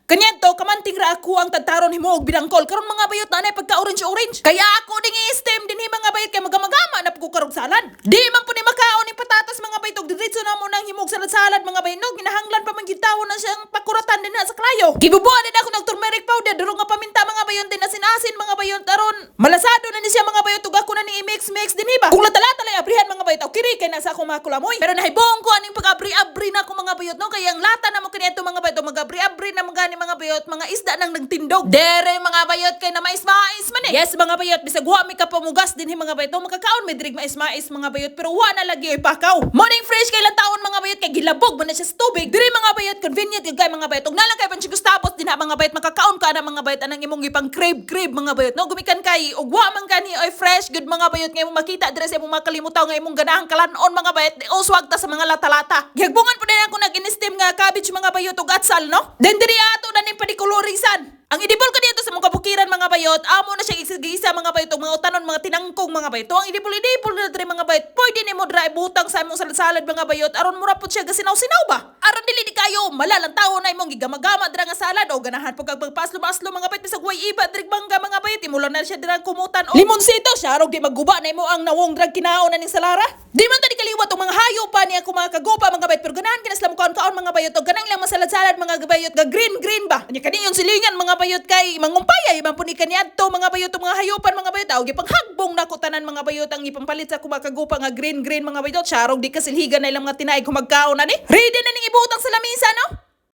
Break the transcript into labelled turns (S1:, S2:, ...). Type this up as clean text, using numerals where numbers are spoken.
S1: Kaniadto kamanting ra ako ang tadtaron himuog binangkol karon, mga bayot, na pagka orange orange. Kaya ako ding i-steam dinhi, mga bayot, kay magamagama na pud ko karog salad. Di man pud ni makaon ni patatas, mga bayot, og diretso na mo nang himog salad salad, mga bayot, no, ginahanglan pa man gyud tawon na siyang pakuratan dinha sa kalayo. Gibubuan din ako ng turmeric powder, durog nga paminta, mga bayot, din asin-asin, mga bayot, aron malasado na ni siya, mga bayot, ug ako na ning i-mix mix dinhi ba. Kung lata-lata lay abrihan, mga bayot, aw kiri kay nasa akong mga kulamoy. Pero nahibong ko aning pag-abri-abri na ko, mga bayot, no, kay ang lata na mo kaniadto, mga bayot, mag-abri-abri na mga gani, mga bayot, mga isda nang nagtindog. Dere, mga bayot, kay na mais-mais man eh. Yes, mga bayot, bisag wa mi kapamugas dinhi, mga bayot, no, makakaon mi dirig mais-mais, mga bayot, pero wa na lagi oy pakaw. Morning fresh kay lang taon, mga bayot, kay gilabog man na siya sa tubig. Diri, mga bayot, convenient gyud kay, mga bayot. Ug nalang kay pansi Gustapos dinha, mga bayot, makakaon ka na, mga bayot, anang imong gipang crave crave, mga bayot, no, gumikan kay ug wa man gani oy fresh gud, mga bayot, nga imong makita dire sa imong makalimutaw nga imong ganahang kalanon, mga bayot, uswag ta sa mga lata-lata. Gihagbungan po din ako nag-in-steam nga cabbage, mga bayot, ug atsal, no. Then diri ato na ning padikolorisan. Ang idibol ko dito sa mga kabukiran, mga bayot, amo na siya igisa, mga bayot, og mga utanon, mga tinangkong, mga bayot. Ang idibol-idibol na diri, mga bayot, pwede nimo dra ibutang sa imong salad-salad, mga bayot, aron mura pud siya gasinaw-sinaw ba. Aron dili di kayo malalang tawo na imong gigamagama dira nga salad o ganahan pud kag pagpaslo-paslo, mga bayot, bisag way iba diri bangga, mga bayot, imo lang na siya dira kumutan. O limonsito siya arog di maguba na imo ang nawong drag kinaon na ning salara. Di man ta di kaliwat og mga hayo pa niya ko mga kagupa, mga bayot, pero ganahan kina sila mukaon kaon, mga bayot, og ganang lang masalad-salad, mga bayot, ga green green ba. Nya kani yung silingan, mga bayot, kay mangumpaya man pud ni kaniadto, mga bayot, og mga hayupan, mga bayot, aw gipanghagboy nako tanan, mga bayot, ang ipampalit sa akong mga kagupa nga green green, mga bayot, siya arog di kasilhigan na ilang mga tinaig kung magkaon ani. Ready na ning ibutang sa lamisa, no.